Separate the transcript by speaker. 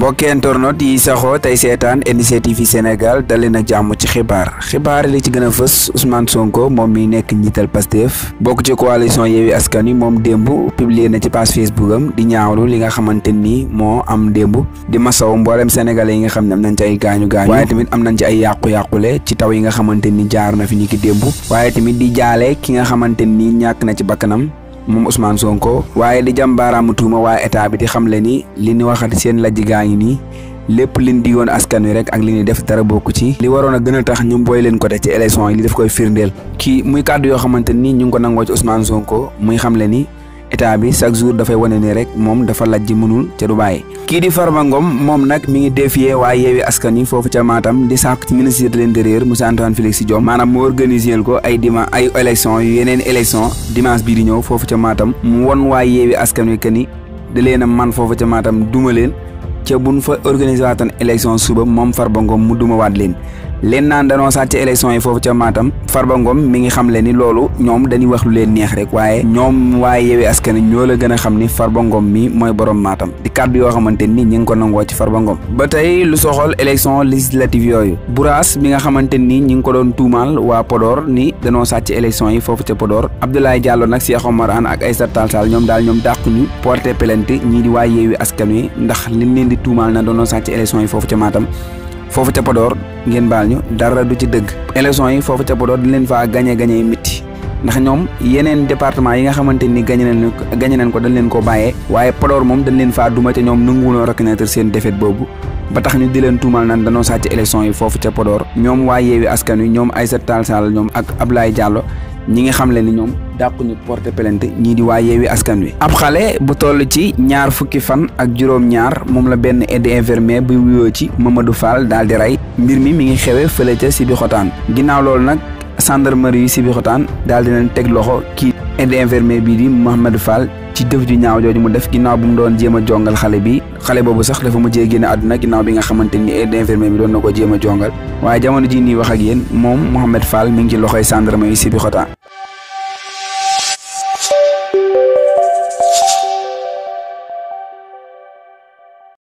Speaker 1: mbokki internet yi saxoo tey seetaan NDC TV Sénégal dalee na jàmm ci xibaar li ci gën a fës Ousmane Sonko moom mi nekk njiital Pastef bokk ci coalition Yewwi Askan Wi moom démb publier na ci page Facebook am di ñaawlu li nga xamante ni moo am démb di masaw mboolem sénégalais yi nga xam ne am nañ ci ay gaañu waaye tamit am nañ ci ay yàqu-yàqule ci taw yi nga xamante ni jaar na fi ni ki démb waaye tamit di jaale ki nga xamante ni ñàkk na ci bakkanam moom Ousmane Sonko waaye di jàmbaaraamu tuuma waaye état bi di xamle ni li ñu waxati seen lajj gaa ngi nii lépp liñ digoon askan wi rek ak li ñuy def dara bokku ci li waroon a gën a tax ñu booy leen côté ci élection yi li daf koy firndeel kii muy kàddu yoo xamante ni ñu ngi ko nangoo ci Ousmane Sonko muy xamle ni état bi chaque jour dafay wane ni rek moom dafa lajj mënul ca du bàyyi kii di Farba Ngom moom nag mi ngi défier waaye Yewwi Askan Wi foofu ca Matam di sàkk ci ministre de l'intérieur Moussa Antoine Félix Diome maanaam mu organiser ko ay élection yu yeneen élection dimanche bii di ñëw foofu ca Matam mu won waaye Yewwi Askan Wi que ni da leen a man foofu ca Matam duma leen ca buñ fa organiser waatoon élection suba moom Farba Ngom mu duma waat leen naan danoo sàcc élection yi foofu ca Matam Farba Ngom mi ngi xam le ni loolu ñoom dañuy wax lu leen neex rek waaye ñoom waaye Yewwi Askan Wi ñoo la gën a xam ni Farba Ngom mi mooy borom Matam di kàddu yoo xamante ni ñi ngi ko nangoo ci Farba Ngom ba tey lu soxol élection législative yooyu Bouraas bi nga xamante ni ñi ngi ko doon tuumaal waa Podor ni danoo sàcc élection yi foofu ca Podor Abdoulaye Diallo nag Cheikh Oumar Anne ak Aïssata Tall Sall ñoom dàq ñu porter plainte ñii di waaye Yewwi Askan Wi ndax liñ leen di tuumaal na danoo sàcc élection yi foofu ca Matam foofu ca Podor ngeen baal ñu dara du ci dëgg élection yi foofu ca Podor di leen faa gañe yi métti ndax ñoom yeneen département yi nga xamante ni gañe nañ ko dañ leen ko bàyyee waaye Podor moom dañ leen faa duma ca ñoom nanguwuloo reconnaître seen défaite boobu ba tax ñu di leen tuumal nan danoo sàcc élection yi foofu ca Podor ñoom waa Yewwi Askan Wi ñoom Aïssata Tall Sall ñoom ak Abdoulaye Diallo ñi nga xam le ni ñoom dàquñu porter plainte ñii di waa Yewwi Askan Wi ab xale bu toll ci ñaar fukki fan ak juróom-ñaar moom la benn aide infirmier bu wuyoo ci Mamadou Fall daal di rey mbir mi ngi xewe fële ca Sébikotane ginnaaw loolu nag gendarmerie yu Sébikotane daal di leen teg loxo kii aide infirmier bii di Mouhamadou Fall ci def ju ñaaw jooju mu def ginnaaw bu mu doon jéem a jongal xale boobu sax dafa mujjee génne àdduna ginnaaw bi nga xamante ni aide infirmier bi doon na ko jéem a jongal waaye jamono ji nii wax ak yéen moom Mouhamadou Fall mi ngi ci loxoy gendarmerie yu Sébikotane